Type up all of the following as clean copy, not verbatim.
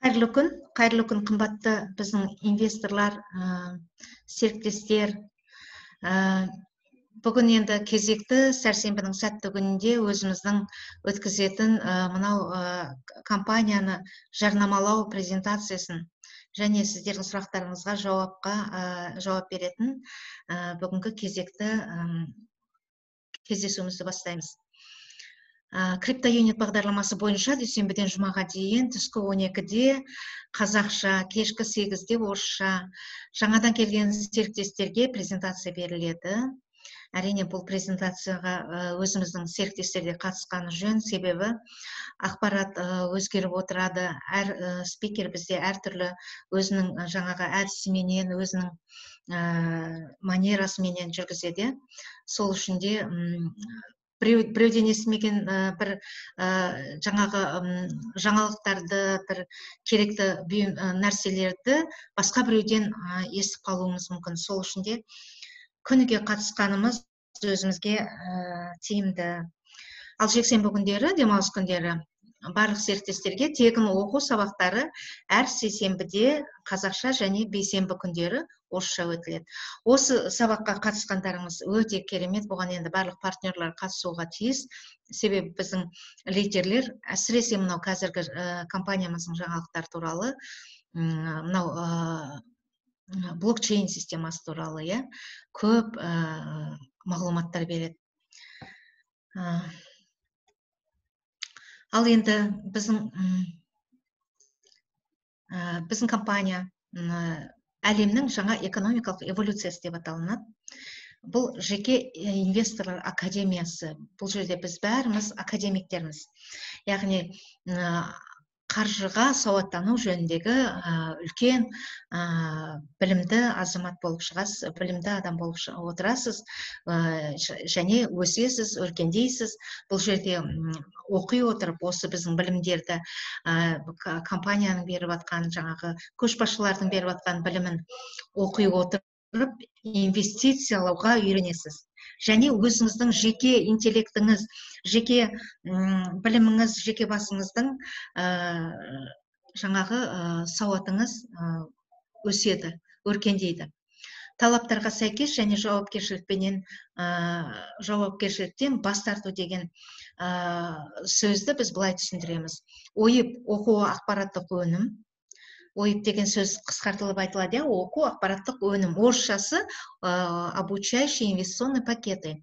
Қайырлы күн, қайырлы күн, қымбатты біздің инвесторлар, серіктестер. Бүгін енді кезекті сәрсенбінің сәтті күнінде өзіміздің өткізетін мынау компанияны жарнамалау презентациясын және сіздердің сұрақтарыңызға жауап беретін бүгінгі кезекті кездесуімізді бастаймыз. Криптоюнит бағдарламасы бойынша дүйсенбіден жұмаға дейін түскі 12-де қазақша, кешкі 8-де орысша жаңадан келген серіктестерге презентация беріледі. Әрине, бұл презентацияға өзіміздің серіктестер де қатысқаны жөн, себебі ақпарат өзгеріп отырады. Әр спикер бізде әртүрлі өзінің жаңағы әдісіменен, өзінің манерасыменен жүргізеді. Сол үшін де біреуден естімеген бір жаңағы жаңалықтарды, бір керекті нәрселерді басқа біреуден естіп қалуымыз мүмкін. Сол үшін де күніге қатысқанымыз өзімізге тиімді. Ал жексенбі күндері, демалыс күндері барлық серіктестерге тегін оқу сабақтары әр сейсенбіде қазақша және бейсенбі күндері орысша өтіледі. Осы сабаққа қатысқандарыңыз өте керемет. Бұған енді барлық партнерлар қатысуға тиіс. Себебі біздің лидерлер, әсіресе мынау қазіргі компаниямыздың жаңалықтары туралы, мынау блокчейн системасы туралы, иә, көп мағлұматтар береді. Ал енді біздің компания әлемнің жаңа экономикалық эволюциясы деп аталынады. Бұл жеке инвесторлар академиясы. Бұл жерде біз бәріміз академиктерміз. Яғни қаржыға сауаттану жөніндегі үлкен білімді азамат болып шығасыз, білімді адам болып отырасыз, және өсесіз, өркендейсіз. Бұл жерде оқи отырып, осы біздің білімдерді, компанияның беріп жатқан, жаңағы көшбасшылардың беріп жатқан білімін оқи отырып, инвестициялауға үйренесіз. Және өзіңіздің жеке интеллектіңіз, жеке біліміңіз, жеке басыңыздың жаңағы сауатыңыз өседі, өркендейді. Талаптарға сәйкес және жауапкершіліктен бас тарту деген сөзді біз былай түсіндіреміз. ОИБ оқу ақпараттық өнім. ОИБ деген сөз қысқартылып айтылады, иә, оқу ақпараттық өнім. Орысшасы обучающие инвестиционные пакеты.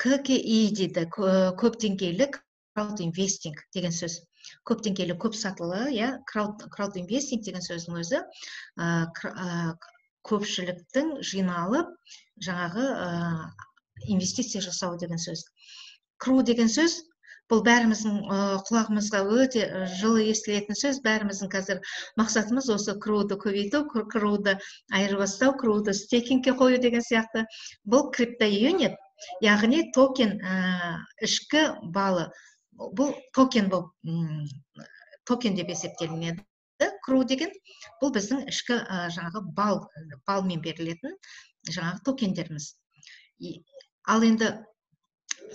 ККИ дейді, көп деңгейлі краудинвестинг деген сөз. Көп деңгейлі, көп сатылы, иә, крауд инвестинг деген сөздің өзі көпшіліктің жиналып жаңағы инвестиция жасау деген сөз. КРУ деген сөз бұл бәріміздің құлағымызға өте жылы естілетін сөз. Бәріміздің қазір мақсатымыз осы КРУ-ды көбейту, КРУ-ды айырбастау, КРУ-ды стейкингке қою деген сияқты. Бұл криптоюнит, яғни токен, ішкі балы. Бұл токен болып, токен деп есептелінеді. КРУ деген бұл біздің ішкі жаңағы балмен берілетін жаңағы токендеріміз. Ал енді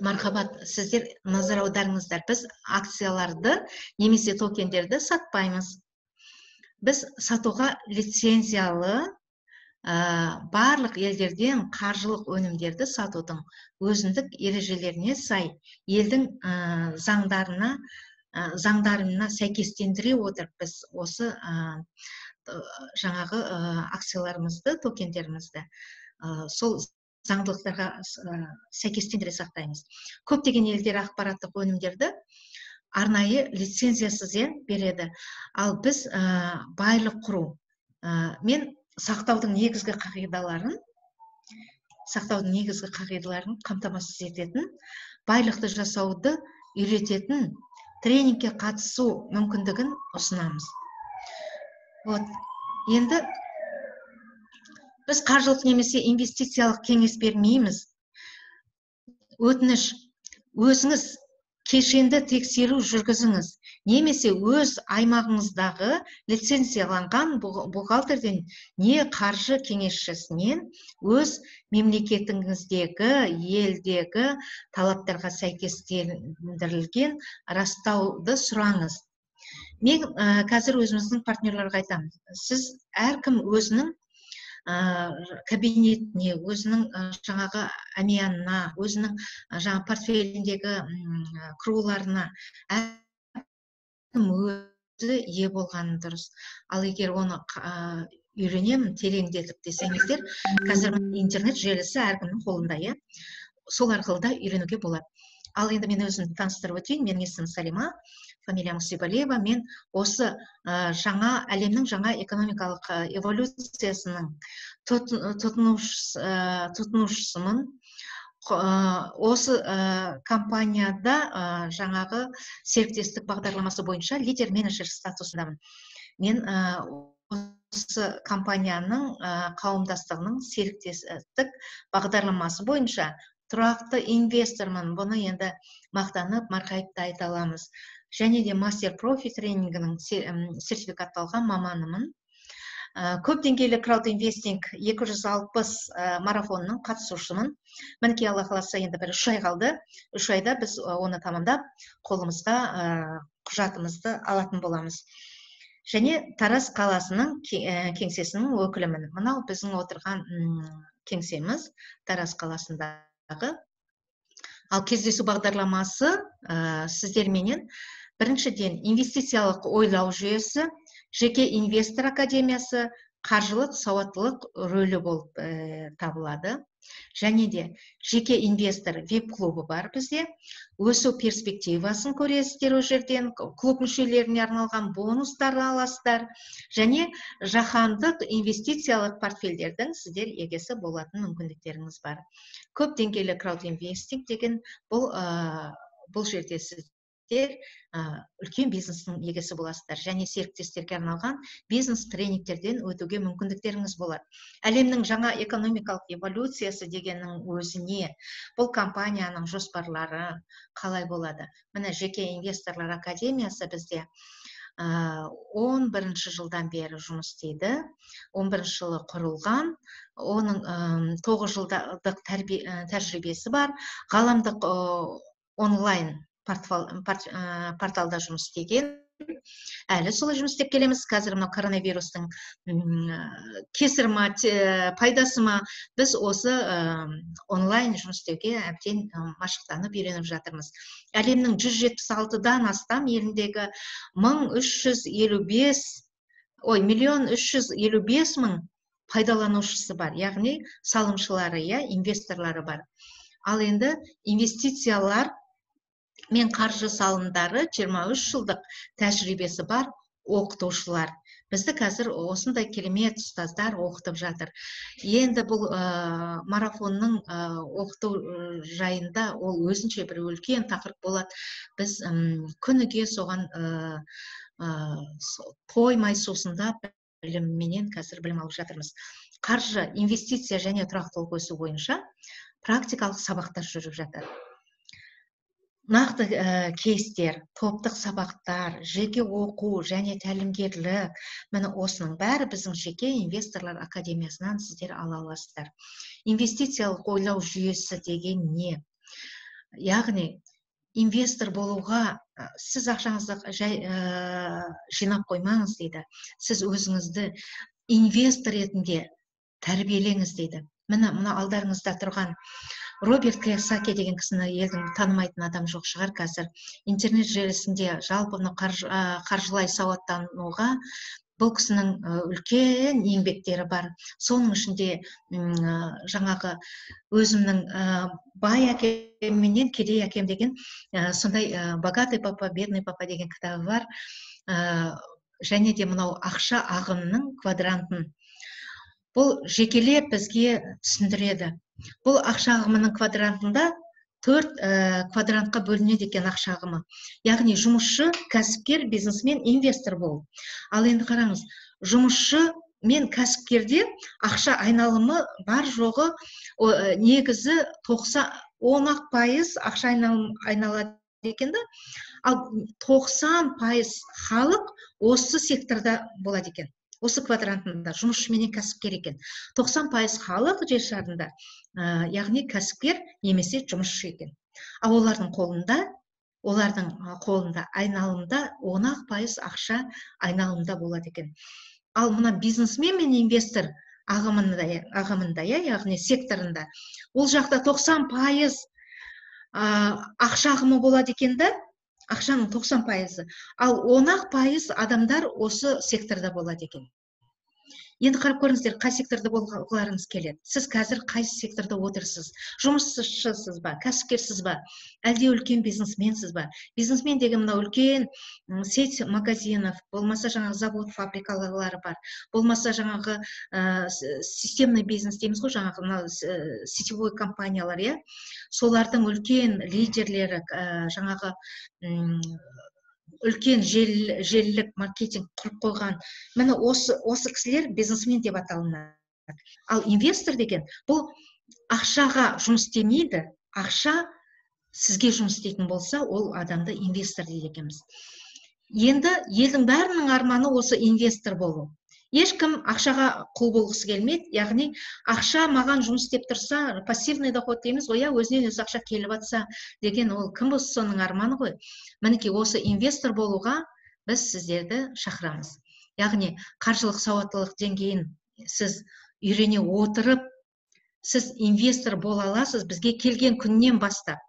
мархабат, сіздер назар аударыңыздар, біз акцияларды немесе токендерді сатпаймыз. Біз сатуға лицензиялы, барлық елдерден қаржылық өнімдерді сатудың өзіндік ережелеріне сай елдің заңдарына сәйкестендіре отырып біз осы жаңағы акцияларымызды, токендерімізді сол заңдылықтарға сәйкестендіре сақтаймыз. Көптеген елдер ақпараттық өнімдерді арнайы лицензиясыз береді. Ал біз байлық құру мен сақтаудың негізгі қағидаларын, сақтаудың негізгі қағидаларын қамтамасыз ететін, байлықты жасауды үйрететін тренингке қатысу мүмкіндігін ұсынамыз. Вот. Енді біз қаржылық немесе инвестициялық кеңес бермейміз. Өтініш, өзіңіз кешенді тексеру жүргізіңіз, немесе өз аймағыңыздағы лицензияланған бухгалтерден не қаржы кеңесшісінен өз мемлекетіңіздегі елдегі талаптарға сәйкестендірілген растауды сұраңыз. Мен қазір өзіміздің партнерларға айтамын. Сіз әркім өзінің кабинетіне, өзінің жаңағы әмиянына, өзінің жаңа портфеліндегі круларына әркім өзі ие болғаны дұрыс. Ал егер оны үйренемін тереңдетіп десеңіздер, қазір интернет желісі әркімнің қолында, иә? Сол арқылы да үйренуге болады. Ал енді мен өзімді таныстырып өтейін. Менің есімім Салима, фамилиям Сибалиева. Мен осы жаңа әлемнің жаңа экономикалық эволюциясының тұтынушысымын. Осы компанияда жаңағы серіктестік бағдарламасы бойынша лидер-менеджер статусындамын. Мен осы компанияның қауымдастығының серіктестік бағдарламасы бойынша тұрақты инвестормын. Бұны енді мақтанып, марқайып та айта аламыз. Және де мастер профи тренингінің сертификатталған маманымын. Көп деңгейлі краудинвестинг 260 марафонының қатысушымын. Мінекей, Алла қаласа, енді бір 3 ай қалды. 3 айда біз оны тамамдап, қолымызға құжатымызды алатын боламыз. Және Тараз қаласының кеңсесінің өкілімін. Мынау біздің отырған кеңсеміз Тараз қаласында. Ал кездесу бағдарламасы сіздерменен біріншіден инвестициялық ойлау жүйесі, жеке инвестор академиясы, қаржылық сауаттылық рөлі болып табылады. Және де жеке инвестор веб-клубы бар бізде. Өсу перспективасын көресіздер ол жерден, клуб мүшелеріне арналған бонустар аласыздар. Және жаһандық инвестициялық портфельдердің сіздер егесі болатын мүмкіндіктеріңіз бар. Көп деңгейлі краудинвестинг деген бұл жерде сіздер үлкен бизнестің егесі боласыздар. Және серіктестерге арналған бизнес тренингтерден өтуге мүмкіндіктеріңіз болады. Әлемнің жаңа экономикалық эволюциясы дегеннің өзіне бұл компанияның жоспарлары қалай болады? Міне, жеке инвесторлар академиясы бізде 11 жылдан бері жұмыс істейді. 11 жылы құрылған, оның 9 жылдық тәжірибесі бар. Ғаламдық онлайн порталда жұмыс істеген. Әлі солай жұмыс істеп келеміз. Қазір мынау коронавирустың кесірі ма, пайдасы ма, біз осы онлайн жұмыс істеуге әбден машықтанып үйреніп жатырмыз. Әлемнің 176-дан астам еліндегі 1 355 000 пайдаланушысы бар, яғни салымшылары, иә, инвесторлары бар. Ал енді инвестициялар мен қаржы салымдары 23 жылдық тәжірибесі бар оқытушылар. Бізді қазір осындай керемет ұстаздар оқытып жатыр. Енді бұл марафонның оқыту жайында ол өзінше бір үлкен тақырып болады. Біз күніге соған тоймай сусындап білімменен қазір білім алып жатырмыз. Қаржы, инвестиция және тұрақтылық өсу бойынша практикалық сабақтар жүріп жатыр. Нақты кейстер, топтық сабақтар, жеке оқу және тәлімгерлік, міне осының бәрі біздің жеке инвесторлар академиясынан сіздер ала аласыздар. Инвестициялық ойлау жүйесі деген не? Яғни инвестор болуға сіз ақшаңызды жай жинап қоймаңыз дейді. Сіз өзіңізді инвестор ретінде тәрбиелеңіз дейді. Міне, мына алдарыңызда тұрған Роберт Кийосаки деген кісіні елдің танымайтын адам жоқ шығар қазір. Интернет желісінде жалпы мына қаржылай сауаттануға бұл кісінің үлкен еңбектері бар. Соның ішінде жаңағы өзімнің бай әкем менен кедей әкем деген сондай «Богатый папа, бедный папа» деген кітабы бар. Және де мынау ақша ағымының квадрантын бұл жекелеп бізге түсіндіреді. Бұл ақша ағымының квадрантында төрт квадрантқа бөлінеді екен ақша ағымы. Яғни жұмысшы, кәсіпкер, бизнесмен, инвестор бол. Ал енді қараңыз, жұмысшы мен кәсіпкерде ақша айналымы бар жоғы негізі 90, 10-ақ пайыз ақша айналады екен да. Ал 90% халық осы секторда болады екен, осы квадрантында жұмысшы менен кәсіпкер екен. 90% халық жер шарында, яғни кәсіпкер немесе жұмысшы екен. Ал олардың қолында Олардың қолында айналымда 10% ақша айналымда болады екен. Ал мына бизнесмен мен инвестор ағымында, яғни секторында, ол жақта 90% ақша ағымы болады екен да, ақшаның 90%. Ал 10% адамдар осы секторда болады екен. Енді қарап көріңіздер, қай секторда болғыларыңыз келеді. Сіз қазір қай секторда отырсыз? Жұмысшысыз ба, кәсіпкерсіз ба, әлде үлкен бизнесменсіз ба? Бизнесмен деген мынау үлкен сеть магазинов, болмаса жаңағы завод, фабрикалары бар, болмаса жаңағы системный бизнес дейміз ғой, жаңағы мынау сетевой компаниялар, иә? Солардың үлкен лидерлері, жаңағы үлкен желілік маркетинг құрып қойған. Міне осы кісілер бизнесмен деп аталынады. Ал инвестор деген бұл ақшаға жұмыс істемейді, ақша сізге жұмыс істейтін болса, ол адамды инвестор дейді екенбіз. Енді елдің бәрінің арманы осы инвестор болу. Ешкім ақшаға құл болғысы келмейді, яғни ақша маған жұмыс істеп тұрса, пассивный доход дейміз ғой, өзінен өзі ақша келіп атса деген, ол кім болса соның арманы ғой. Мінекей осы инвестор болуға біз сіздерді шақырамыз. Яғни қаржылық сауаттылық деңгейін сіз үйрене отырып, сіз инвестор бола аласыз бізге келген күннен бастап.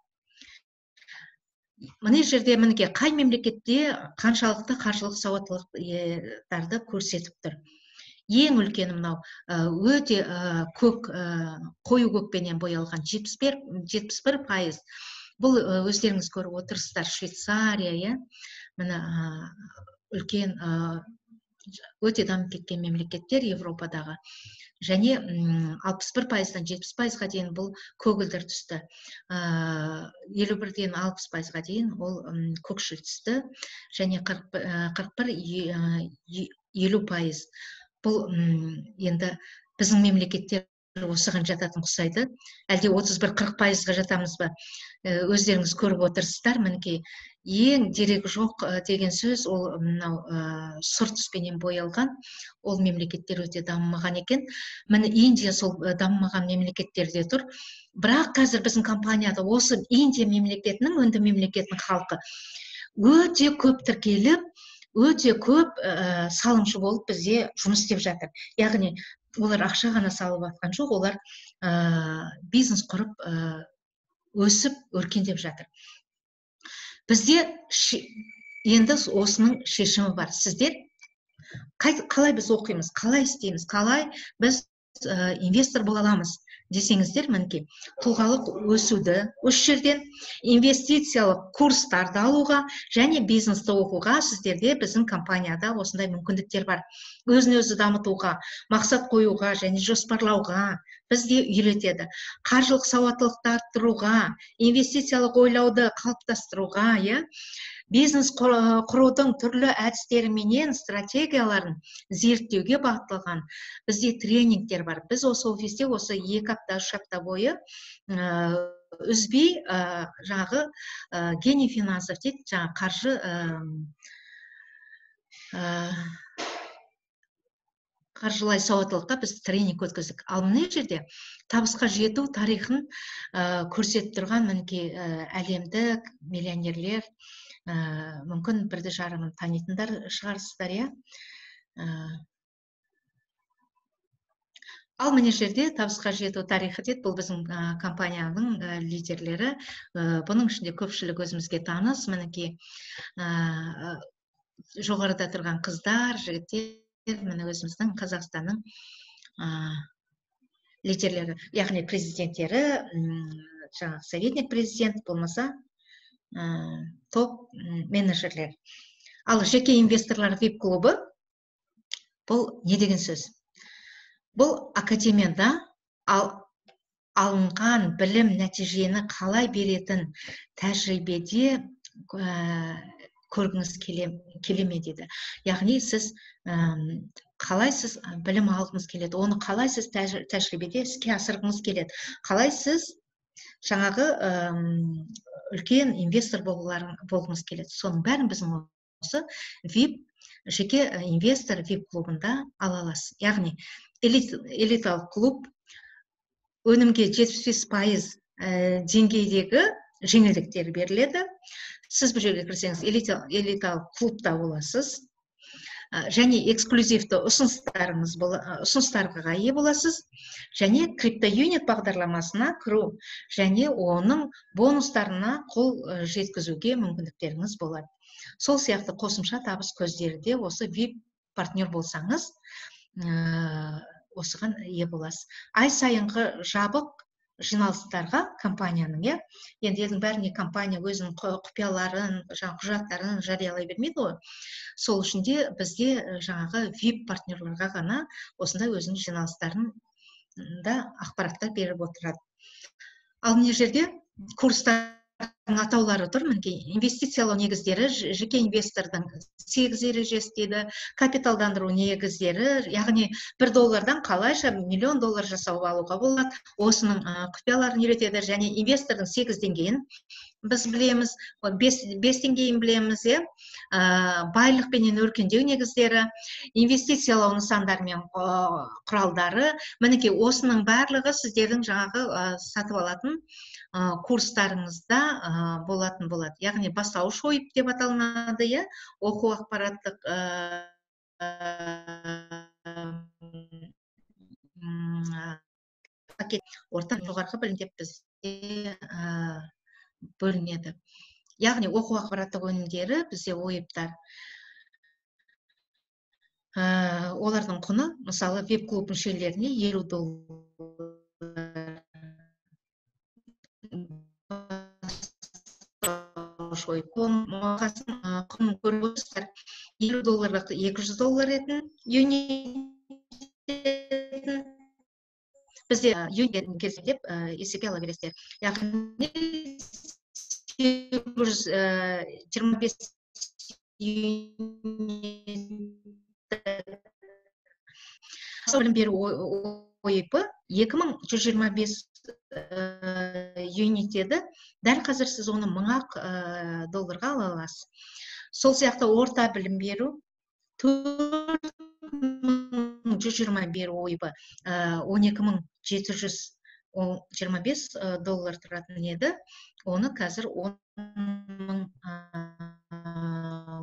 Мына жерде мінекей қай мемлекетте қаншалықты қаржылық сауаттылықтарды көрсетіп тұр. Ең үлкені мынау өте көк, қою көкпенен боялған 71%. Бұл өздеріңіз көріп отырсыздар, Швейцария, иә? Міне үлкен, өте дамып кеткен мемлекеттер Европадағы. Және 61%-дан 70%-ға дейін бұл көгілдір түсті. 51-ден 60%-ға дейін ол көкшіл түсті. Және қырық бір, елу пайыз. Бұл енді біздің мемлекеттер осыған жататын ұқсайды. Әлде отыз бір, қырық пайызға жатамыз ба? Өздеріңіз көріп отырсыздар, мінекей ең дерегі жоқ деген сөз ол мынау сұр түспенен боялған, ол мемлекеттер өте дамымаған екен. Міне Индия сол дамымаған мемлекеттерде тұр. Бірақ қазір біздің компанияда осы Индия мемлекетінің, үнді мемлекетінің халқы өте көп тіркеліп, өте көп салымшы болып бізде жұмыс істеп жатыр. Яғни олар ақша ғана салып жатқан жоқ, олар бизнес құрып, өсіп, өркендеп жатыр. Бізде енді осының шешімі бар. Сіздер қалай біз оқимыз, қалай істейміз, қалай біз инвестор бола аламыз десеңіздер, мінекей тұлғалық өсуді осы жерден, инвестициялық курстарды алуға және бизнесті оқуға сіздерде біздің компанияда осындай мүмкіндіктер бар. Өзін өзі дамытуға, мақсат қоюға және жоспарлауға бізде үйретеді. Қаржылық сауаттылықты арттыруға, инвестициялық ойлауды қалыптастыруға, иә, бизнес құрудың түрлі әдістері менен стратегияларын зерттеуге бағытталған бізде тренингтер бар. Біз осы офисте осы 2 апта, 3 апта бойы үзбей, жаңағы, гений финансов дейді, жаңағы қаржылай сауаттылыққа біз тренинг өткіздік. Ал мына жерде табысқа жету тарихын көрсетіп тұрған мінекей, әлемдік миллионерлер, мүмкін бірді жарымын танитындар шығарсыздар, иә? Ал мына жерде табысқа жету тарихы дейді, бұл біздің компанияның лидерлері. Бұның ішінде көпшілік өзімізге таныс, мінекей, жоғарыда тұрған қыздар, жігіттер, міне өзіміздің Қазақстанның лидерлері, яғни президенттері, жаңағы советник президент болмаса, топ менеджерлер. Ал жеке инвесторлар вип клубы бұл не деген сөз? Бұл академияда алынған білім нәтижені қалай беретін тәжірибеде көргіңіз келе ме дейді. Яғни сіз қалай сіз білім алғыңыз келеді, оны қалай сіз тәжірибеде іске асырғыңыз келеді, қалай сіз жаңағы үлкен инвестор болғыңыз келеді. Соның бәрін біздің осы вип жеке инвестор вип клубында ала аласыз. Яғни элиталық клуб өнімге 75% деңгейдегі жеңілдіктер беріледі. Сіз бұл жерге кірсеңіз, элиталық клубта боласыз және эксклюзивті ұсыныстарға ие боласыз, және криптоюнит бағдарламасына кіру және оның бонустарына қол жеткізуге мүмкіндіктеріңіз болады. Сол сияқты қосымша табыс көздері де осы VIP партнер болсаңыз, осыған ие боласыз. Ай сайынғы жабық жиналыстарға компанияның, иә, енді елдің бәріне компания өзінің құпияларын, жаңағы құжаттарын жариялай бермейді ғой. Сол үшін де бізде жаңағы VIP партнерларға ғана осындай өзінің жиналыстарында ақпараттар беріп отырады. Ал мына жерде курстардың атаулары тұр, мінекей инвестициялау негіздері, жеке инвестордың 8 ережесі дейді, капиталдандыру негіздері, яғни 1 доллардан қалайша миллион доллар жасап алуға болады, осының құпияларын үйретеді, және инвестордың 8 деңгейін біз білеміз, 5 деңгейін білеміз, иә, байлықпенен өркендеу негіздері, инвестициялау нысандары мен құралдары, мінекей осының барлығы сіздердің жаңағы сатып алатын курстарыңызда болатын болады. Яғни бастауыш ойып деп аталынады, иә, оқу ақпараттық пакет, орта жоғарғы білім деп бізде бөлінеді. Яғни оқу ақпараттық өнімдері бізде ойыптар. Олардың құны, мысалы, вип-клуб мүшелеріне елу доллар. Құнын көріп отырсыздар. Елу долларлық екі жүз доллар етін юнит. Бізде юнит келсе деп есепке ала бересіздер. Яғни сегіз жүз жиырма бес юнит білім беру ойпы екі мың жүз жиырма бес юнит еді. Дәл қазір сіз оны мың ақ долларға ала аласыз. Сол сияқты орта білім беру төрт мың жүз жиырма беру ойбы он екі мың жеті жүз жиырма бес доллар тұратын еді. Оны қазір он мың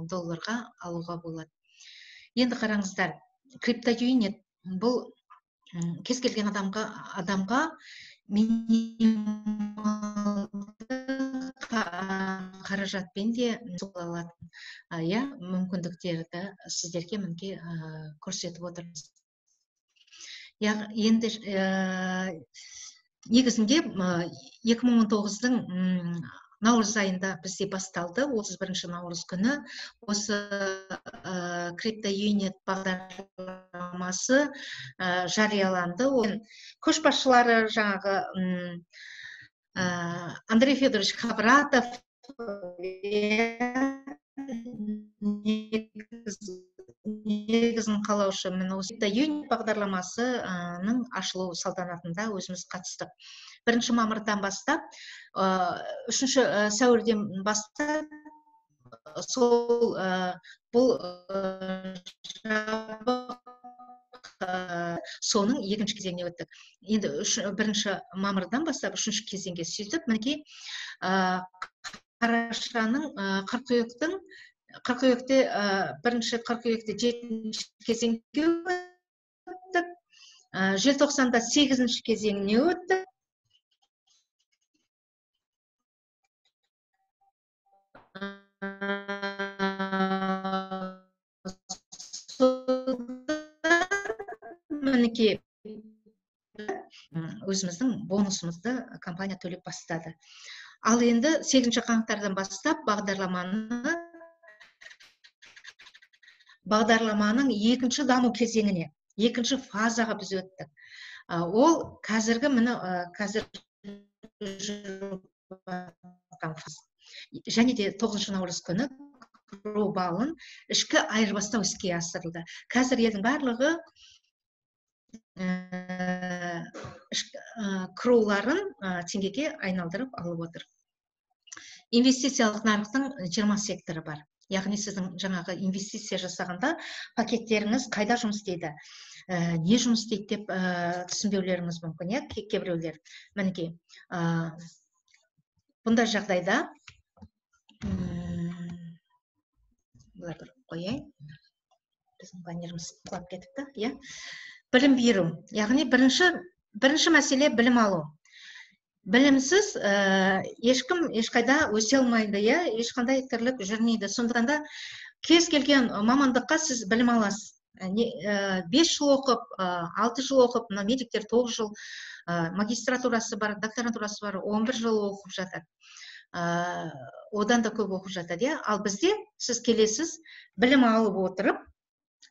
долларға алуға болады. Енді қараңыздар, криптоюнит бұл кез келген адамға минималды қаражатпен де алатын, иә, мүмкіндіктерді сіздерге мінекей көрсетіп отырмыз. Енді негізінде екі мың он тоғыздың наурыз айында бізде басталды, отыз бірінші наурыз күні осы криптоюнит бағдарламасы жарияланды. Ол көшбасшылары жаңағы Андрей Федорович Хабратов, негізін қалаушы, міне осы криптоюнит бағдарламасының ашылу салтанатында өзіміз қатыстық. 1 мамырдан бастап, 3 сәуірден бастап, сол бұл жабық, соның екінші кезеңіне өттік. Енді 1 мамырдан бастап 3 кезеңге сөйтіп, мінекей, қарашаның, қыркүйектің, қыркүйекте, бірінші қыркүйекте 7 кезеңге өттік, желтоқсанда 8 кезеңіне өттік. Мінекей өзіміздің бонусымызды компания төлеп бастады. Ал енді 8 қаңтардан бастап бағдарламаның екінші даму кезеңіне, екінші фазаға біз өттік. Ол қазіргі міне, қазір жүріп жатқан фаз. Және де 9 наурыз күні глобалын ішкі айырбастау іске асырылды. Қазір елдің барлығы кроуларын теңгеге айналдырып алып отыр. Инвестициялық нарықтың 20 секторы бар. Яғни сіздің жаңағы инвестиция жасағанда пакеттеріңіз қайда жұмыс істейді, не жұмыс істейді деп түсінбеулеріңіз мүмкін, иә, кейбіреулер. Мінекей, Бұндай жағдайда бұлар бір қояйын, біздің баннеріміз құлап кетіпті, иә. Білім беру, яғни бірінші мәселе білім алу. Білімсіз ешкім ешқайда өсе алмайды, иә, ешқандай тірлік жүрмейді. Сондықтан да кез келген мамандыққа сіз білім аласыз. 5 жыл оқып, 6 жыл оқып, мына медиктер 9 жыл, магистратурасы бар, докторантурасы бар, 11 жыл оқып жатады. Одан да көп оқып жатады, иә. Ал бізде сіз келесіз, білім алып отырып,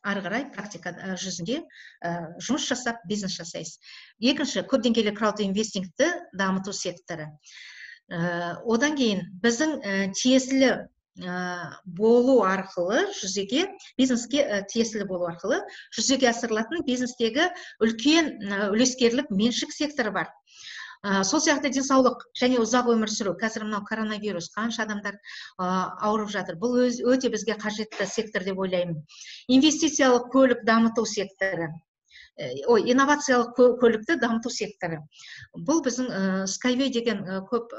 ары қарай практика жүзінде жұмыс жасап, бизнес жасайсыз. Екінші, көп деңгейлі краудинвестингті дамыту секторы. Одан кейін біздің тиесілі болу арқылы жүзеге, бизнеске тиесілі болу арқылы жүзеге асырылатын бизнестегі үлкен үлескерлік меншік секторы бар. Сол сияқты денсаулық және ұзақ өмір сүру. Қазір мынау коронавирус, қанша адамдар ауырып жатыр. Бұл өте бізге қажетті сектор деп ойлаймын. Инвестициялық көлік дамыту секторы. Инновациялық көлікті дамыту секторы. Бұл біздің Skyway деген көп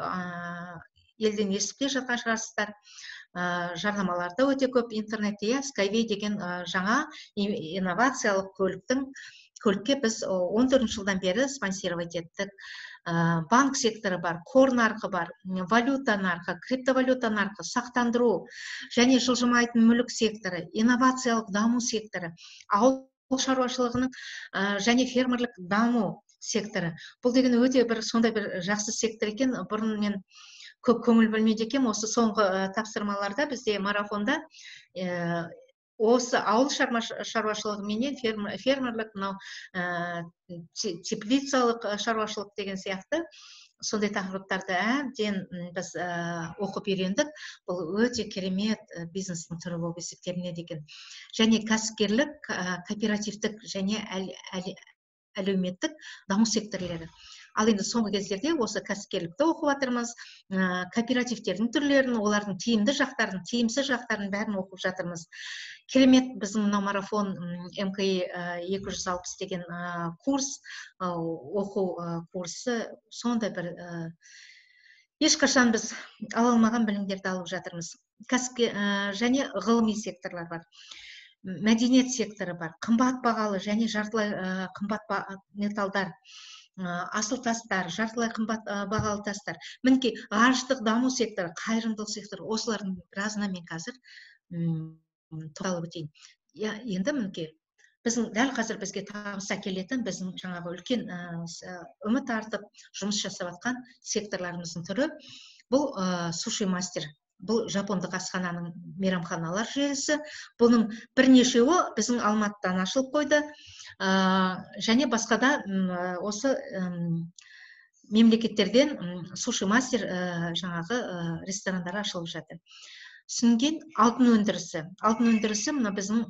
елден естіп те жатқан шығарсыздар. Жарнамаларда өте көп интернетте, иә, Skyway деген жаңа инновациялық көлікке біз 14 жылдан бері спонсировать еттік. Банк секторы бар, қор нарқы бар, валюта нарқы, криптовалюта нарқы, сақтандыру және жылжымайтын мүлік секторы, инновациялық даму секторы, ауыл шаруашылығының және фермерлік даму секторы. Бұл деген өте бір сондай бір жақсы сектор екен. Бұрын мен көп көңіл бөлмейді екенмін. Осы соңғы тапсырмаларда бізде марафонда осы ауыл шаруашылығы менен фермерлік, мынау теплицалық шаруашылық деген сияқты сондай тақырыптарды әбден біз оқып үйрендік. Бұл өте керемет бизнестің түрі болып есептелінеді екен. Және кәсіпкерлік, кооперативтік және әлеуметтік даму секторлері. Ал енді соңғы кездерде осы кәсіпкерлікті оқып жатырмыз, кооперативтердің түрлерін, олардың тиімді жақтарын, тиімсіз жақтарын бәрін оқып жатырмыз. Керемет біздің мынау марафон МКИ 260 деген курс, оқу курсы, сондай бір ешқашан біз ала алмаған білімдерді алып жатырмыз. Және ғылыми секторлар бар. Мәдениет секторы бар, қымбат бағалы және жартылай қымбат металдар, асыл тастар, жартылай қымбат бағалы тастар. Мінекей, ғарыштық даму секторы, қайырымдылық секторы, осылардың біразына мен қазір тоқталып өтейін. Енді мінекей, біздің дәл қазір бізге табыс әкелетін, біздің жаңағы үлкен үміт артып жұмыс жасап жатқан секторларымыздың түрі бұл суши мастер. Бұл жапондық асхананың мейрамханалар желісі. Бұның бірнешеуі біздің Алматыдан ашылып қойды. Және басқа да осы мемлекеттерден суши мастер жаңағы ресторандары ашылып жатыр. Содан кейін алтын өндірісі. Алтын өндірісі мына біздің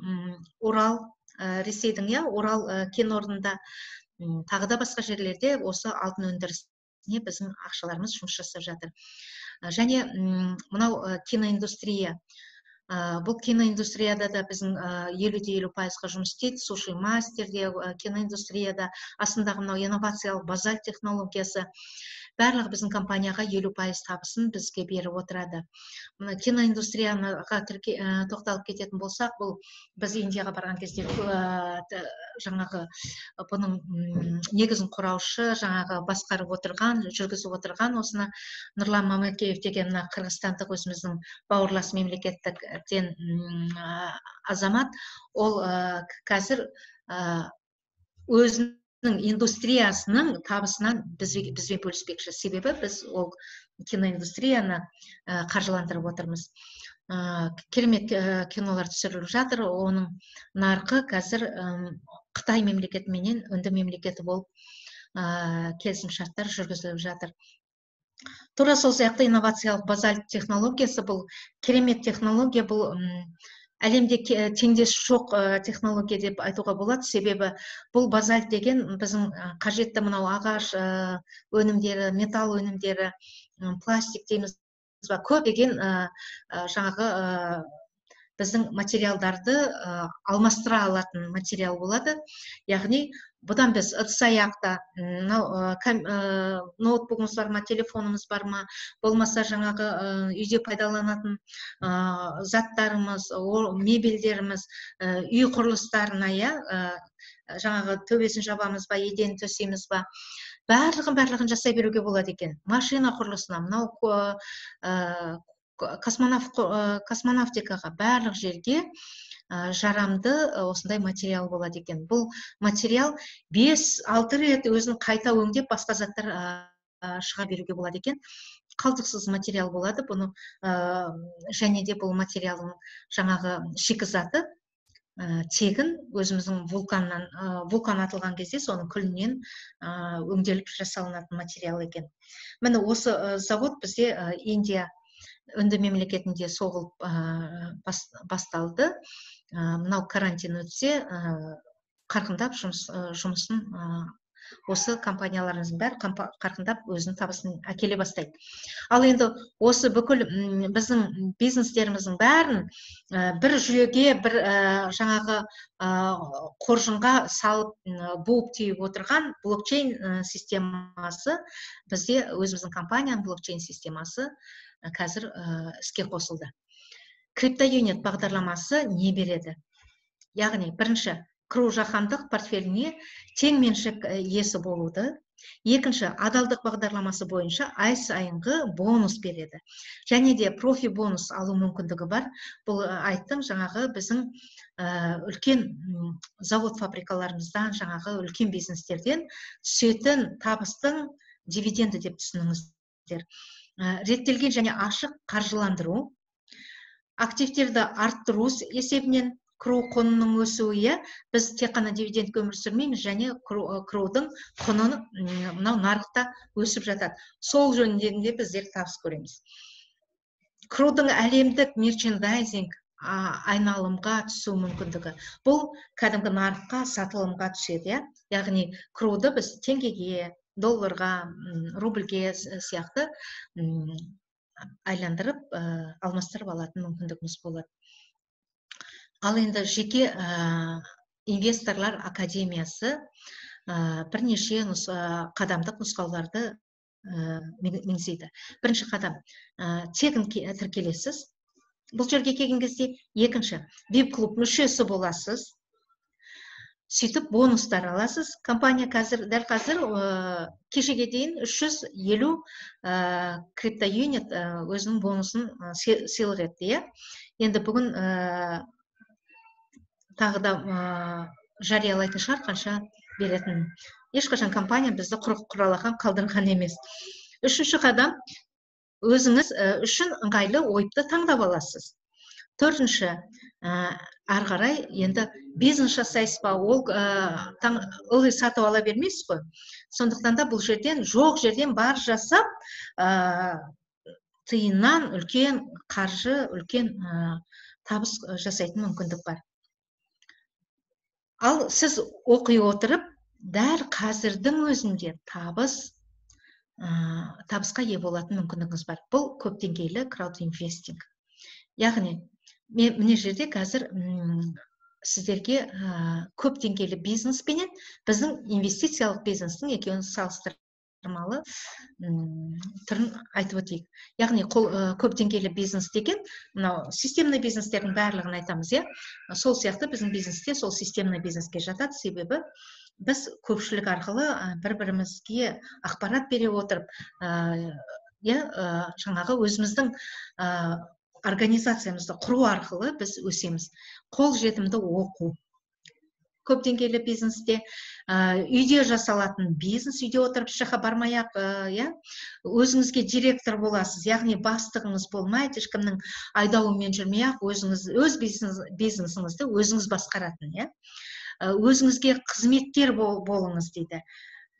Урал, Ресейдің, иә, Урал кен орнында, тағы да басқа жерлерде осы алтын өндірісіне біздің ақшаларымыз жұмыс жасап жатыр. Және мынау киноиндустрия. Бұл киноиндустрияда да біздің 50-50% жұмыс істейді. Суши мастерде, киноиндустрияда, астындағы мынау инновациялық базальт технологиясы. Барлығы біздің компанияға 50% табысын бізге беріп отырады. Мына киноиндустрияға тоқталып кететін болсақ, бұл біз Индияға барған кезде жаңағы бұның негізін құраушы, жаңағы басқарып отырған, жүргізіп отырған осыны Нұрлан Мамекеев деген мына қырғызстандық өзіміздің бауырлас мемлекеттіктен азамат, ол қазір өзінің индустриясының табысынан бізбен бөліспекші. Себебі біз ол киноиндустрияны қаржыландырып отырмыз. Керемет кинолар түсіріліп жатыр. Оның нарқы қазір Қытай мемлекеті менен Үнді мемлекеті болып келісімшарттар жүргізіліп жатыр. Тура сол сияқты инновациялық базальт технологиясы, бұл керемет технология, бұл әлемде теңдесі жоқ технология деп айтуға болады. Себебі бұл базальт деген біздің қажетті мынау ағаш өнімдері, металл өнімдері, пластик дейміз ба, көптеген жаңағы біздің материалдарды алмастыра алатын материал болады. Яғни Бұдан біз ыдыс аяқта, мынау ноутбугымыз бар ма, телефонымыз бар ма, болмаса жаңағы үйде пайдаланатын заттарымыз, мебельдеріміз, үй құрылыстарына, иә, жаңағы төбесін жабамыз ба, еденін төсейміз ба, барлығын жасай беруге болады екен. Машина құрылысына, мынау космонавтикаға, барлық жерге жарамды осындай материал болады екен. Бұл материал 5-6 рет өзін қайта өңдеп, басқа заттар шыға беруге болады екен. Қалдықсыз материал болады. Бұны және де бұл материалдың жаңағы шикізаты тегін өзіміздің вулканнан, вулкан атылған кезде соның күлінен өңделіп жасалынатын материал екен. Міне, осы завод бізде Индия, Үнді мемлекетінде соғылып басталды. Мынау карантин өтсе, қарқындап жұмысын осы компанияларымыздың бәрі қарқындап өзінің табысын әкеле бастайды. Ал енді осы бүкіл біздің бизнестеріміздің бәрін бір жүйеге, бір жаңағы қоржынға салып, буып түйіп отырған блокчейн системасы, бізде өзіміздің компанияның блокчейн системасы қазір іске қосылды. Криптоюнит бағдарламасы не береді? Яғни, бірінші, КРУ жаһандық портфеліне тең меншік иесі болуды. Екінші, адалдық бағдарламасы бойынша ай сайынғы бонус береді. Және де профи бонус алу мүмкіндігі бар. Бұл айттым, жаңағы біздің үлкен завод фабрикаларымыздан, жаңағы үлкен бизнестерден түсетін табыстың дивиденді деп түсініңіздер. Реттелген және ашық қаржыландыру, активтерді арттыру есебінен КРУ құнының өсуі, иә, біз тек қана дивидендке өмір сүрмейміз, және КРУ-дың құны мынау нарықта өсіп жатады. Сол жөнінде де біздер табыс көреміз. КРУ-дың әлемдік мерчендайзинг айналымға түсу мүмкіндігі. Бұл кәдімгі нарыққа, сатылымға түседі, иә. Яғни КРУ-ды біз теңгеге, долларға, рубльге сияқты айландырып, алмастырып алатын мүмкіндігіміз болады. Ал енді жеке инвесторлар академиясы бірнеше қадамдық нұсқауларды меңзейді. Бірінші қадам, тегін тіркелесіз. Бұл жерге келген кезде екінші, VIP клуб мүшесі боласыз. Сөйтіп бонустар аласыз. Компания қазір, дәл қазір кешеге дейін 350 криптоюнит өзінің бонусын сыйлық етті, иә. Енді бүгін тағы да жариялайтын шығар, қанша беретінін. Ешқашан компания бізді құралақан қалдырған емес. Үшінші қадам, өзіңіз үшін ыңғайлы ойыпты таңдап аласыз. Төртінші, ары қарай енді бизнес жасайсыз ба, ол ылғи сатып ала бермейсіз ғой. Сондықтан да бұл жерден жоқ жерден бар жасап, тиыннан үлкен қаржы, үлкен табыс жасайтын мүмкіндік бар. Ал сіз оқи отырып, дәл қазірдің өзінде табысқа ие болатын мүмкіндігіңіз бар. Бұл көп деңгейлі краудинвестинг. Яғни, мен мына жерде қазір сіздерге көп деңгейлі бизнес пенен біздің инвестициялық бизнестің екеуін салыстырмалы түрін айтып өтейік. Яғни, көп деңгейлі бизнес деген мынау системный бизнестердің барлығын айтамыз, иә. Сол сияқты біздің бизнесте сол системный бизнеске жатады, себебі біз көпшілік арқылы бір-бірімізге ақпарат бере отырып, иә, жаңағы өзіміздің организациямызды құру арқылы біз өсеміз. Қол жетімді оқу. Көп деңгейлі бизнесте, үйде жасалатын бизнес, үйде отырып еш жаққа бармай-ақ, иә, өзіңізге директор боласыз, яғни бастығыңыз болмайды, ешкімнің айдауымен жүрмей-ақ, өзіңіз өз бизнесіңізді өзіңіз басқаратын, иә. Өзіңізге қызметкер болыңыз дейді.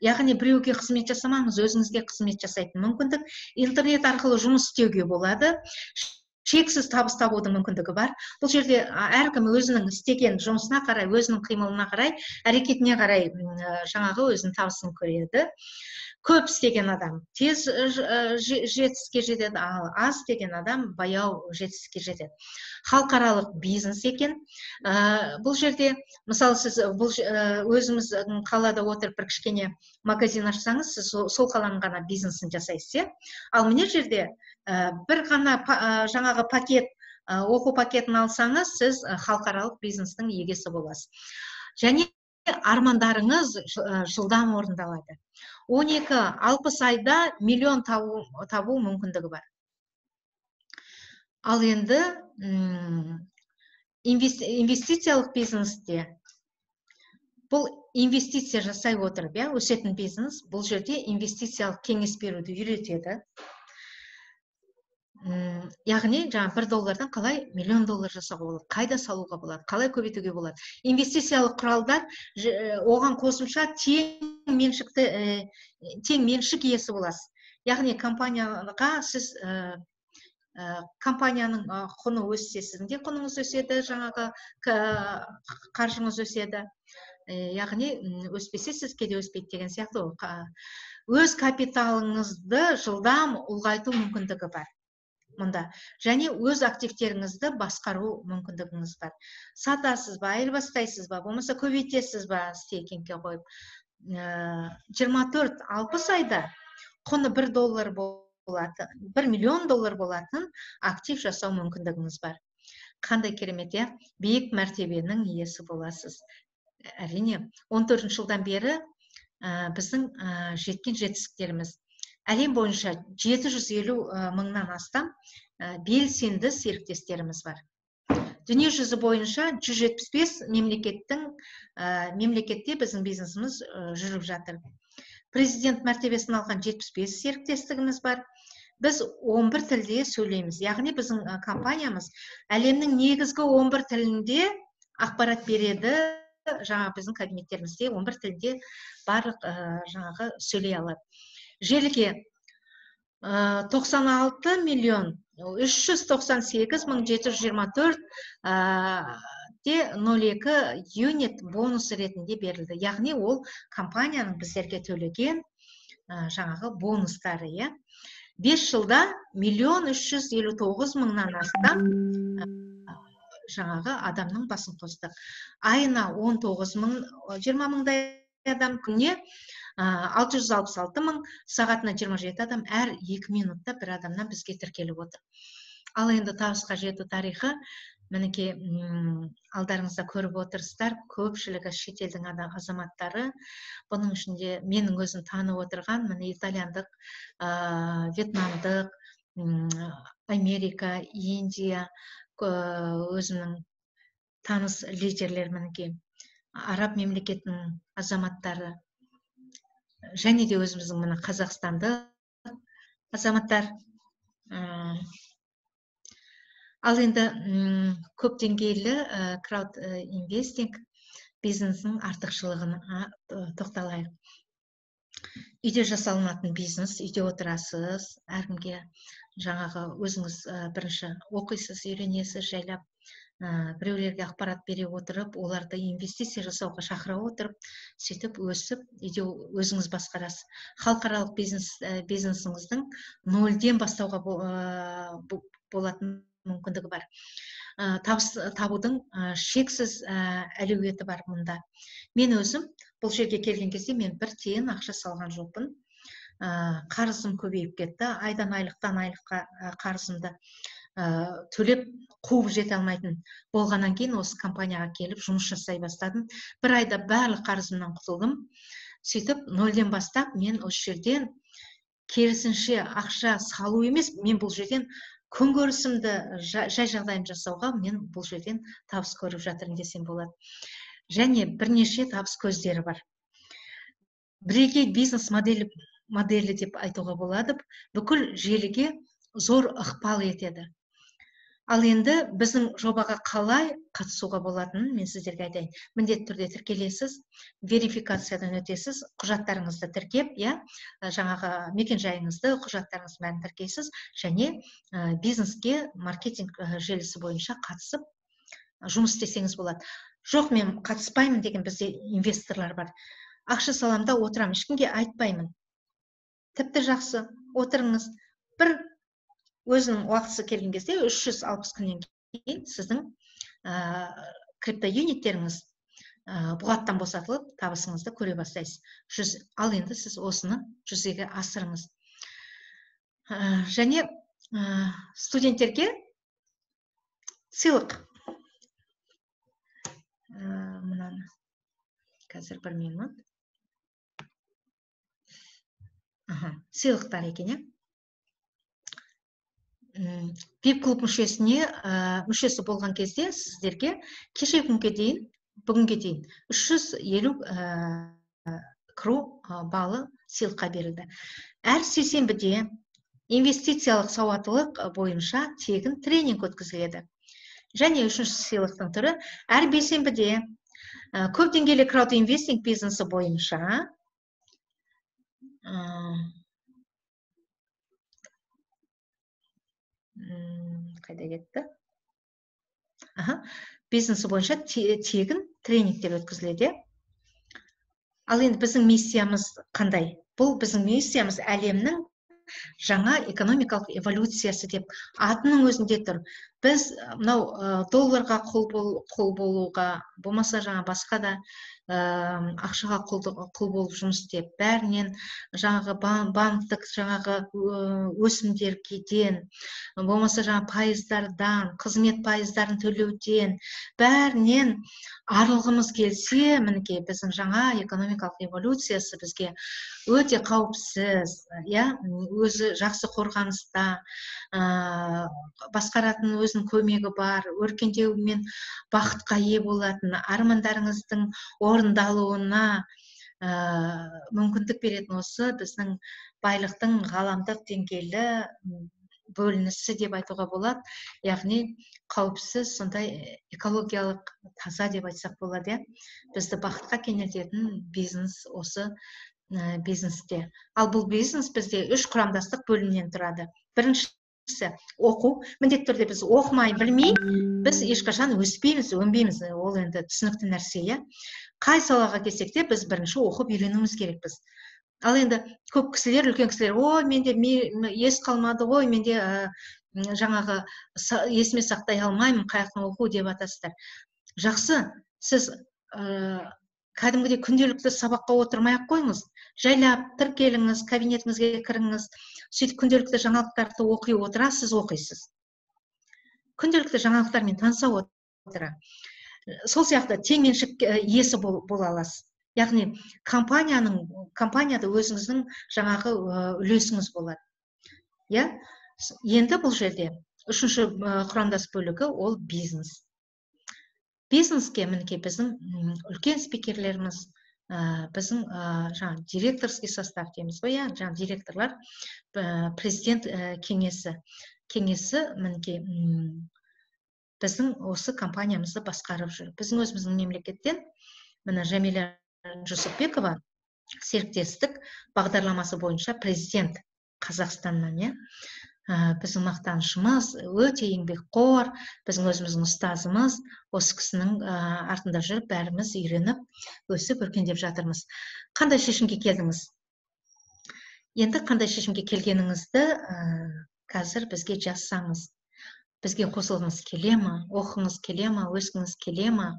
Яғни біреуге қызмет жасамаңыз, өзіңізге қызмет жасайтын мүмкіндік. Интернет арқылы жұмыс істеуге болады. Шексіз табыс табудың мүмкіндігі бар. Бұл жерде әркім өзінің істеген жұмысына қарай, өзінің қимылына қарай, әрекетіне қарай жаңағы өзінің табысын көреді. Көп істеген адам тез жетістікке жетеді, ал аз істеген адам баяу жетістікке жетеді. Халықаралық бизнес екен. Бұл жерде, мысалы, сіз бұл өзіміз қалада отырып бір кішкене магазин ашсаңыз, сіз сол қаланың ғана бизнесін жасайсыз, иә. Ал мына жерде бір ғана жаңағы пакет, оқу пакетін алсаңыз, сіз халықаралық бизнестің егесі боласыз. Және армандарыңыз жылдам орындалады. 12-60 айда миллион табу мүмкіндігі бар. Ал енді инвестициялық бизнесте бұл инвестиция жасай отырып, иә, өсетін бизнес. Бұл жерде инвестициялық кеңес беруді үйретеді. Яғни жаңа 1 доллардан қалай миллион доллар жасауға болады, қайда салуға болады, қалай көбейтуге болады. Инвестициялық құралдар, оған қосымша тең меншікті, тең меншік иесі боласыз. Яғни компанияға сіз, компанияның құны өссе, сіздің де құныңыз өседі, жаңағы қаржыңыз өседі. Яғни өспесе, сізге де өспейді деген сияқты ғой. Өз капиталыңызды жылдам ұлғайту мүмкіндігі бар мұнда және өз активтеріңізді басқару мүмкіндігіңіз бар. Сатасыз ба, айырбастайсыз ба, болмаса көбейтесіз ба, стейкингке қойып. 24-60 айда құны 1 доллар болатын, 1 миллион доллар болатын актив жасау мүмкіндігіңіз бар. Қандай керемет, иә? Биік мәртебенің иесі боласыз. Әрине, 14 жылдан бері біздің жеткен жетістіктеріміз: әлем бойынша 750 мыңнан астам белсенді серіктестеріміз бар. Дүниежүзі бойынша 175 мемлекетте біздің бизнесіміз жүріп жатыр. Президент мәртебесін алған 75 серіктестігіміз бар. Біз 11 тілде сөйлейміз, яғни біздің компаниямыз әлемнің негізгі 11 тілінде ақпарат береді. Жаңа біздің кабинеттерімізде 11 тілде барлық жаңағы сөйлей алады. Желіге 96 миллион 398 мың 724 де 02 юнит бонус ретінде берілді. Яғни ол компанияның біздерге төлеген жаңағы бонустары, иә. 5 жылда 1 359 000-нан астам жаңағы адамның басын қостық. Айына 19 мың, 20 мыңдай адам, күніне 666 мың, сағатына 27 адам, әр 2 минутта бір адамнан бізге тіркеліп отыр. Ал енді табысқа жету тарихы, мінекей, алдарыңызда көріп отырсыздар. Көпшілігі шетелдің азаматтары. Бұның ішінде менің өзім танып отырған, міне, итальяндық, вьетнамдық, Америка, Индия, өзімнің таныс лидерлер, мінекей, араб мемлекетінің азаматтары және де өзіміздің, міне, қазақстандық азаматтар. Ал енді көп деңгейлі крауд инвестинг бизнесінің артықшылығына тоқталайық. Үйде жасалынатын бизнес, үйде отырасыз, әркімге жаңағы өзіңіз бірінші оқисыз, үйренесіз жайлап, біреулерге ақпарат бере отырып, оларды инвестиция жасауға шақыра отырып, сөйтіп өсіп, үйде өзіңіз басқарасыз. Халықаралық бизнес, бизнесіңіздің нөлден бастауға болатын мүмкіндігі бар. Табыс табудың шексіз әлеуеті бар мұнда. Мен өзім бұл жерге келген кезде мен бір тиын ақша салған жоқпын. Қарызым көбейіп кетті. Айдан айлықтан айлыққа қарызымды төлеп қуып жете алмайтын болғаннан кейін, осы компанияға келіп жұмыс жасай бастадым. Бір айда барлық қарызымнан құтылдым. Сөйтіп нөлден бастап, мен осы жерден керісінше ақша салу емес, мен бұл жерден күнкөрісімді, жай жағдайымды жасауға, мен бұл жерден табыс көріп жатырмын десем болады. Және бірнеше табыс көздері бар. Бірегей бизнес моделі деп айтуға болады. Бүкіл желіге зор ықпал етеді. Ал енді біздің жобаға қалай қатысуға болатынын мен сіздерге айтайын. Міндетті түрде тіркелесіз, верификациядан өтесіз, құжаттарыңызды тіркеп, иә, жаңағы мекенжайыңызды, құжаттарыңыздың бәрін тіркейсіз және бизнеске маркетинг желісі бойынша қатысып жұмыс істесеңіз болады. Жоқ, мен қатыспаймын деген бізде инвесторлар бар. Ақша саламын да отырамын, ешкімге айтпаймын. Тіпті жақсы, отырыңыз. Бір өзінің уақытысы келген кезде 360 күннен кейін сіздің криптоюниттеріңіз бұғаттан босатылып, табысыңызды көре бастайсыз. Ал енді сіз осыны жүзеге асырыңыз. Және студенттерге сыйлық. Мынаны қазір бір минут. Сыйлықтар екен, иә. VIP клуб мүшесі болған кезде сіздерге кеше күнге дейін, бүгінге дейін 350 кру балы сыйлыққа берілді. Әр сейсенбіде инвестициялық сауаттылық бойынша тегін тренинг өткізіледі. Және үшінші сыйлықтың түрі әр бейсенбіде көп деңгейлі краудинвестинг бизнесі бойынша қайда кетті? Бизнесі бойынша тегін тренингтер өткізіледі. Ал енді біздің миссиямыз қандай? Бұл біздің миссиямыз әлемнің жаңа экономикалық эволюциясы деп атының өзінде тұр. Біз мынау долларға құл болуға, болмаса жаңа басқа да ақшаға құл болып жұмыс істеп, бәрінен жаңағы банктік жаңағы өсімдерден, болмаса жаңа пайыздардан, қызмет пайыздарын төлеуден, бәрінен арылғымыз келсе, мінекей біздің жаңа экономикалық эволюциясы бізге өте қауіпсіз, иә, өзі жақсы қорғаныста, басқаратын өзінің көмегі бар, өркендеу мен бақытқа ие болатын, армандарыңыздың орындалуына мүмкіндік беретін осы біздің байлықтың ғаламдық деңгейлі бөлінісі деп айтуға болады, яғни қауіпсіз, сондай экологиялық таза деп айтсақ болады, иә. Бізді бақытқа кенелтетін бизнес осы бизнесте. Ал бұл бизнес бізде үш құрамдастық бөлімнен тұрады. Біріншісі оқу. Міндетті түрде біз оқымай, білмей, біз ешқашан өспейміз, өнбейміз. Ол енді түсінікті нәрсе, иә. Қай салаға келсек те біз бірінші оқып үйренуіміз керекпіз. Ал енді көп кісілер, үлкен кісілер, ой, менде ес қалмады ғой, менде жаңағы есіме сақтай алмаймын, қаяқтан оқу деп атасыздар. Жақсы, сіз кәдімгідей күнделікті сабаққа отырмай ақ қойыңыз. Жайлап тіркеліңіз, кабинетіңізге кіріңіз. Сөйтіп күнделікті жаңалықтарды оқи отыра сіз оқисыз. Күнделікті жаңалықтармен таныса отыра. Сол сияқты тең меншік иесі бола аласыз. Яғни компанияда өзіңіздің жаңағы үлесіңіз болады. Иә? Енді бұл жерде үшінші құрамдас бөлігі ол бизнес. Бизнеске мінекей біздің үлкен спикерлеріміз, біздің жаңа директорский состав дейміз ғой, иә, жаңа директорлар, президент кеңесі мінекей біздің осы компаниямызды басқарып жүр. Біздің өзіміздің мемлекеттен міне Жәмила Жүсіпбекова серіктестік бағдарламасы бойынша президент Қазақстаннан, иә. Біздің мақтанышымыз, өте еңбекқор, біздің өзіміздің ұстазымыз, осы кісінің артында жүріп бәріміз үйреніп, өсіп, өркендеп жатырмыз. Қандай шешімге келдіңіз? Енді қандай шешімге келгеніңізді қазір бізге жазсаңыз. Бізге қосылғыңыз келе ме, оқығыңыз келе ме, өскіңіз келе ме?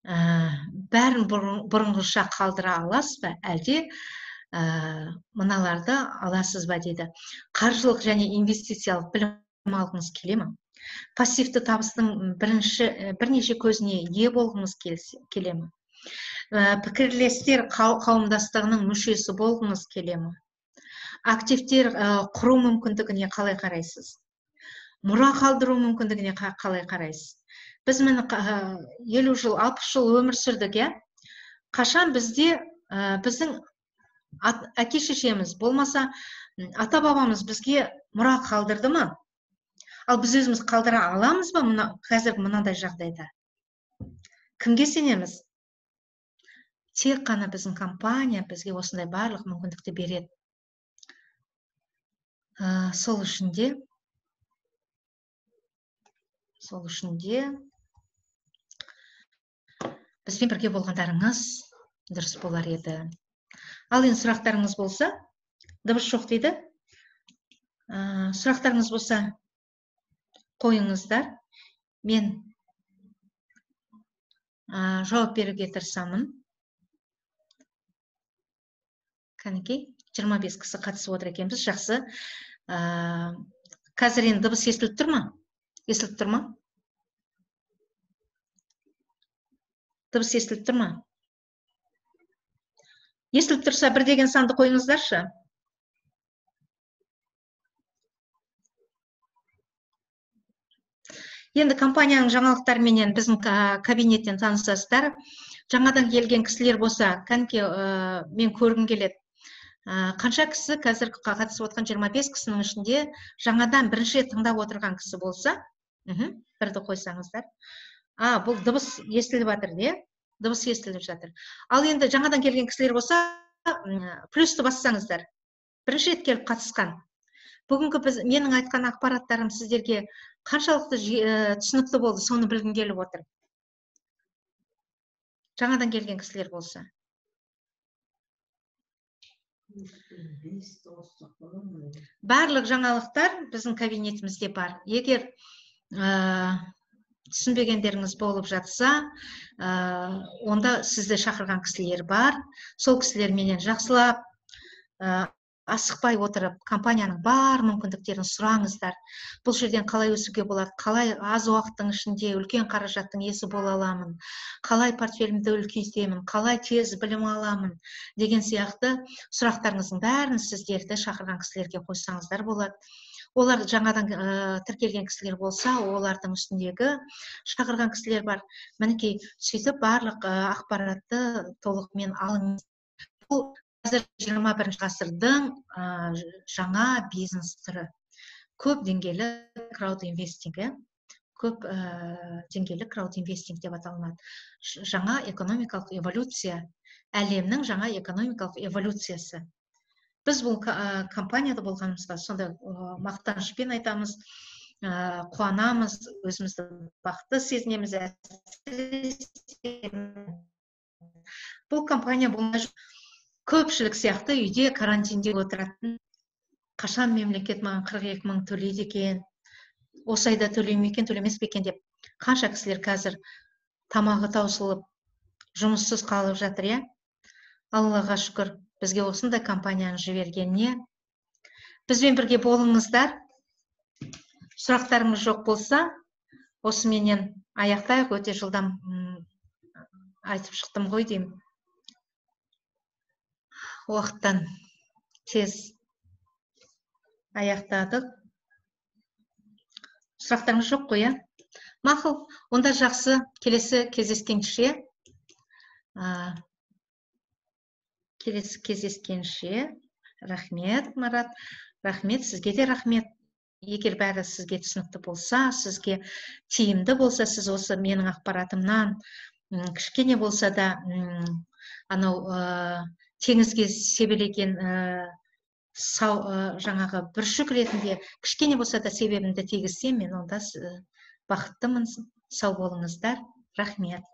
Бәрін бұрынғыша қалдыра аласыз ба, әлде мыналарды аласыз ба дейді. Қаржылық және инвестициялық білім алғыңыз келе ме? Пассивті табыстың бірнеше көзіне ие болғыңыз келе ме? Пікірлестер қауымдастығының мүшесі болғыңыз келе ме? Активтер құру мүмкіндігіне қалай қарайсыз? Мұра қалдыру мүмкіндігіне қалай қарайсыз? Біз міне 50 жыл, 60 жыл өмір сүрдік, иә? Қашан бізде біздің әке шешеміз, болмаса ата бабамыз бізге мұра қалдырды ма? Ал біз өзіміз қалдыра аламыз ба қазір мынандай жағдайда? Кімге сенеміз? Тек қана біздің компания бізге осындай барлық мүмкіндікті береді. Сол үшін де бізбен бірге болғандарыңыз дұрыс болар еді. Ал енді сұрақтарыңыз болса, Дыбыс жоқ дейді. Сұрақтарыңыз болса қойыңыздар. Мен жауап беруге тырысамын. Кәнекей, 25 кісі қатысып отыр екенбіз. Жақсы. Қазір енді дыбыс естіліп тұр ма? Естіліп тұр ма? Дыбыс естіліп тұр ма? Естіліп тұрса, бір деген санды қойыңыздаршы. Енді компанияның жаңалықтарыменен біздің кабинеттен танысасыздар. Жаңадан келген кісілер болса, кәнеке, мен көргім келеді. Қанша кісі қазір қатысып отқан 25 кісінің ішінде жаңадан бірінші рет тыңдап отырған кісі болса, бірді қойсаңыздар. Бұл дыбыс естіліп жатыр, де? Дыбыс естіліп жатыр. Ал енді жаңадан келген кісілер болса, плюсті бассаңыздар. Бірінші рет келіп қатысқан. Бүгінгі менің айтқан ақпараттарым сіздерге қаншалықты түсінікті болды, соны білгім келіп отыр. Жаңадан келген кісілер болса. Барлық жаңалықтар біздің кабинетімізде бар. Егер түсінбегендеріңіз болып жатса, онда сізді шақырған кісілер бар. Сол кісілерменен жақсылап, асықпай отырып, компанияның бар мүмкіндіктерін сұраңыздар. Бұл жерден қалай өсуге болады, қалай аз уақыттың ішінде үлкен қаражаттың иесі бола аламын, қалай портфелімді үлкейтемін, қалай тез білім аламын деген сияқты сұрақтарыңыздың бәрін сіздерді шақырған кісілерге қойсаңыздар болады. Олар жаңадан тіркелген кісілер болса, олардың үстіндегі шақырған кісілер бар. Мінекей, сөйтіп барлық ақпаратты толығымен алыңыз. Бұл қазір 21 ғасырдың жаңа бизнес түрі. Көп деңгейлі краудинвестинг, көп деңгейлі краудинвестинг деп аталынады. Жаңа экономикалық эволюция, әлемнің жаңа экономикалық эволюциясы. Біз бұл компанияда болғанымызға сондай мақтанышпен айтамыз, қуанамыз, өзімізді бақытты сезінеміз. Бұл компания болмай көпшілік сияқты үйде карантинде отыратын, қашан мемлекет маған 42 мың төлейді екен, осы айда төлей ме екен, төлемес пе екен деп қанша кісілер қазір тамағы таусылып, жұмыссыз қалып жатыр, иә? Аллаға шүкір, бізге осындай компанияны жібергеніне. Бізбен бірге болыңыздар. Сұрақтарыңыз жоқ болса, осыменен аяқтайық. Өте жылдам айтып шықтым ғой деймін. Уақыттан тез аяқтадық. Сұрақтарыңыз жоқ қой, иә? Мақұл, онда жақсы, келесі кездескенше. Келесі кездескенше. Рахмет, Марат. Рахмет, сізге де рахмет. Егер бәрі сізге түсінікті болса, сізге тиімді болса, сіз осы менің ақпаратымнан кішкене болса да анау теңізге себелеген жаңағы бүршік ретінде кішкене болса да себебімді тигізсем, мен онда бақыттымын. Сау болыңыздар. Рахмет.